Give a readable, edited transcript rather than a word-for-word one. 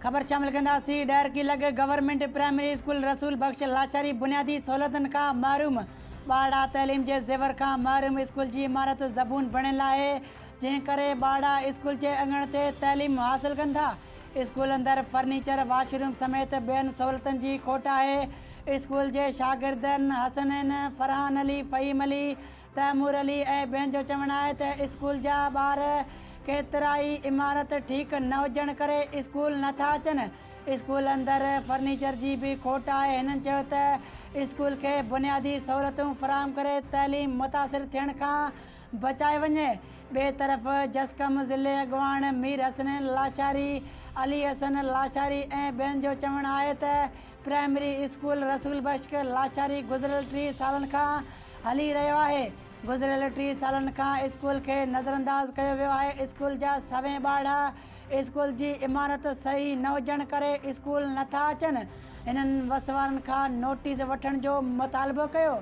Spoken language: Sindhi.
خبر شامل ڪنداسين ڏهرڪي لڳ government primary school Rasool Bakhsh Lashari بنيادي سهولتن کان محروم ٻارڙا تعليم جي زيور کان محروم اسڪول جي عمارت زبون بڻيل آهي جنهن ڪري ٻارڙا اسڪول جي اڱڻ تي تعليم حاصل ڪن ٿا اسڪول اندر فرنيچر واش روم سميت ٻين سهولتن جي کوٽ آهي اسڪول جي شاگردن حسنين فرحان علي فهيم علي تيمور علي ۽ ٻين جو چوڻ آهي ته اسڪول جا ٻار ڪيترائي عمارت ٺيڪ نه هجڻ ڪري اسڪول نه ٿا اچن، اسڪول اندر فرنيچر جي به کوٽ آهي، هنن چيو ته اسڪول کي بنيادي سهولتون فراهم ڪري تعليم متاثر ٿيڻ کان بچايو وڃي، ٻئي طرف جسقم ضلعي اڳواڻ مير حسنين لاشاري، علي حسن لاشاري ۽ ٻين جو چوڻ آهي ته پرائمري اسڪول رسول بخش لاشاري گذريل 30 سالن کان هلي رهيو آهي، گذريل 30 سالن کان اسڪول کي نظرانداز ڪيو ويو آهي، اسڪول جا سوين ٻارڙا اسڪول جي عمارت صحيح نه هجڻ ڪري اسڪول نه ٿا اچن، هنن وس وارن کان نوٽيس وٺڻ جو مطالبو ڪيو.